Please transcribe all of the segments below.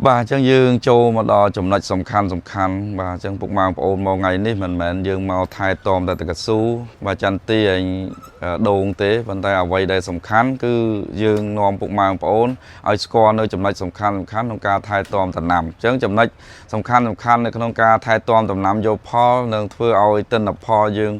បាទអញ្ចឹងយើងចូលមកដល់ចំណុចសំខាន់សំខាន់បាទអញ្ចឹងពុកម៉ែបងប្អូនមកថ្ងៃនេះមិនមែនយើងមកថែទាំតែតកស៊ូបាទចន្ទទីឯងដូងទេប៉ុន្តែអ្វីដែលសំខាន់គឺយើងនាំពុកម៉ែបងប្អូនឲ្យស្គាល់នៅចំណុចសំខាន់សំខាន់ក្នុងការថែទាំដំណាំអញ្ចឹងចំណុចសំខាន់សំខាន់នៅក្នុងការថែទាំដំណាំយកផលនឹងធ្វើឲ្យទិន្នផលយើង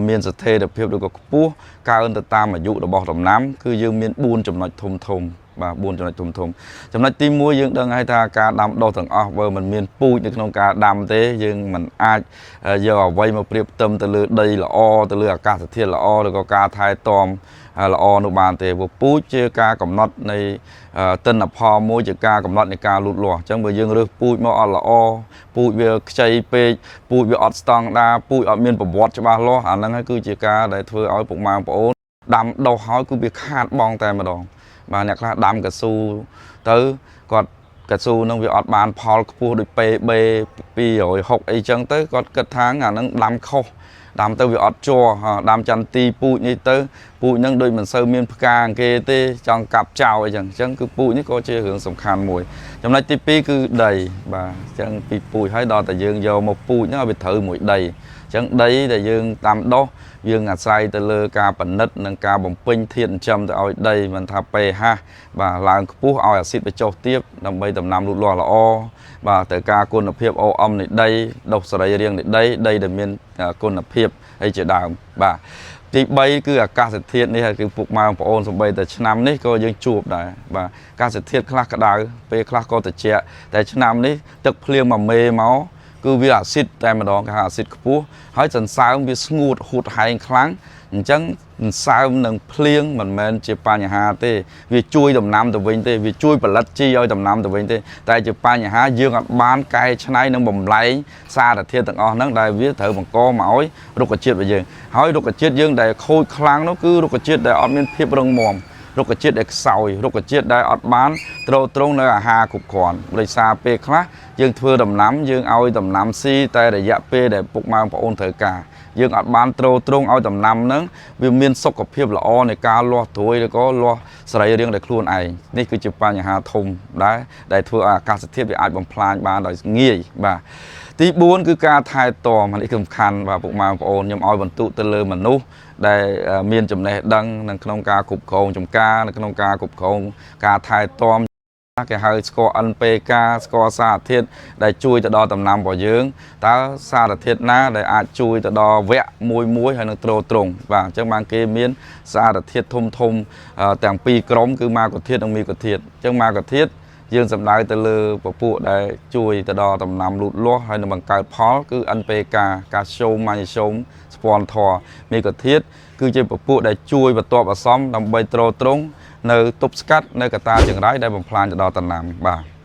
មានស្ថិរភាពឬក៏ខ្ពស់កើនទៅតាមអាយុរបស់ដំណាំគឺយើងមាន4ចំណុចធំធំបាទ4ចំណុចធំធំចំណុចទី1យើងដឹងហើយថាការដាំដុះទាំងអស់បើមិនមានពូជនៅក្នុងការដាំទេយើងមិនអាចយកអ្វីមកប្រៀបផ្ទឹមទៅលើដីល្អទៅលើអាកាសធាតុល្អឬក៏ការថែទាំល្អនោះបានទេព្រោះពូជជាការកំណត់នៃទិន្នផលមួយជាការកំណត់នៃការលូតលាស់អញ្ចឹងបើយើងរើសពូជមកអត់ល្អពូជវាខ្ចីពេកពូជវាអត់ស្តង់ដាពូជអត់មានប្រវត្តិច្បាស់លាស់អាហ្នឹងហើយគឺជាការដែលធ្វើឲ្យពុកម៉ែបងប្អូនដាំដុះហើយគឺវាខាតបង់តែម្ដងបាទអ្នកខ្លះដាំកស៊ូទៅគាត់កស៊ូនឹងវាអត់បានផលខ្ពស់ដូច PB 260អីចឹងទៅគាត់គិតថាអាហ្នឹងដាំខុសដាំទៅវាអត់ជ័រដាំចន្ទីពូជនេះទៅពូជហ្នឹងដូចមិនសូវមានផ្កាគេទេចង់កាប់ចោលអីចឹងអញ្ចឹងគឺពូជនេះក៏ជារឿងសំខាន់មួយចំណុចទី2គឺដីបាទអញ្ចឹងពីពូជហើយដល់តែយើងយកមកពូជហ្នឹងឲ្យវាត្រូវមួយដីអញ្ចឹងដីដែលយើងដាំដុះយើងអាស្រ័យទៅលើការពិនិត្យនិងការបំពេញធាតុចិញ្ចឹមទៅឲ្យដីមិនថា pH បាទឡើងខ្ពស់ឲ្យអាស៊ីតបញ្ចុះទាបដើម្បីដំណាំលូតលាស់ល្អបាទត្រូវការគុណភាព OM នៃដីដុះសរីរាង្គនៃដីដីដែលមានគុណភាពអីជាដើមបាទទី3គឺអាកាសធាតុនេះគឺពុកម៉ែបងប្អូនសំបីតែឆ្នាំនេះក៏យើងជួបដែរបាទអាកាសធាតុខ្លះក្តៅពេលខ្លះក៏ត្រជាក់តែឆ្នាំនេះទឹកភ្លៀងមួយមេមកគឺវាអាស៊ីតតែម្ដងគេហៅអាស៊ីតខ្ពស់ហើយសន្សើមវាស្ងួតហួតហែងខ្លាំងអញ្ចឹងសន្សើមនិងភ្លៀងមិនមែនជាបញ្ហាទេវាជួយដំណាំទៅវិញទេវាជួយផលិតជីឲ្យដំណាំទៅវិញទេតែជាបញ្ហាយើងអត់បានកែច្នៃនិងបំលែងសារធាតុទាំងអស់ហ្នឹងដែលវាត្រូវបង្កមកឲ្យរុក្ខជាតិរបស់យើងហើយរុក្ខជាតិយើងដែលខូចខ្លាំងនោះគឺរុក្ខជាតិដែលអត់មានភាពរឹងមាំរុក្ខជាតិដែលខ្សោយរុក្ខជាតិដែលអត់បានទ្រទ្រង់នៅអាហារគ្រប់គ្រាន់ដោយសារពេលខ្លះយើងធ្វើដំណាំយើងឲ្យដំណាំស៊ីតែរយៈពេលដែលពុកម៉ែបងប្អូនត្រូវការយើងអត់បានទ្រទ្រង់ឲ្យដំណាំហ្នឹងវាមានសុខភាពល្អនៃការលាស់ត្រួយឬក៏លាស់សរីរាង្គដោយខ្លួនឯងនេះគឺជាបញ្ហាធំដែរដែលធ្វើឲ្យអាកាសធាតុវាអាចបំផ្លាញបានដោយងាយបាទទី4គឺការថែទាំនេះគឺសំខាន់បាទពុកម៉ែបងប្អូនខ្ញុំឲ្យបន្ទុកទៅលើមនុស្សដែលមានចំណេះដឹងនៅក្នុងការគ្រប់គ្រងចំការនៅក្នុងការគ្រប់គ្រងការថែទាំគេហៅស្ករ NPK ស្ករសារធាតុដែលជួយទៅដល់ដំណាំរបស់យើងតើសារធាតុណាដែលអាចជួយទៅដល់វគ្គមួយមួយហើយនឹងទ្រទ្រង់បាទអញ្ចឹងបានគេមានសារធាតុធំធំទាំងពីរក្រុមគឺម៉ាកូធាតុនិងមីកូធាតុអញ្ចឹងម៉ាកូធាតុយើងសំដៅទៅលើពពួកដែលជួយទៅដល់ដំណាំលូតលាស់ហើយនឹងបង្កើតផលគឺ NPK កាល់ស្យូមម៉ាញ៉េស្យូមស្ពាន់ធរមីកូធាតុគឺជាពពួកដែលជួយបន្ទាប់អសមដើម្បីទ្រទ្រង់នៅទប់ស្កាត់នៅកត្តាចង្រៃដែលបំផ្លាញទៅដល់ដំណាំបាទ។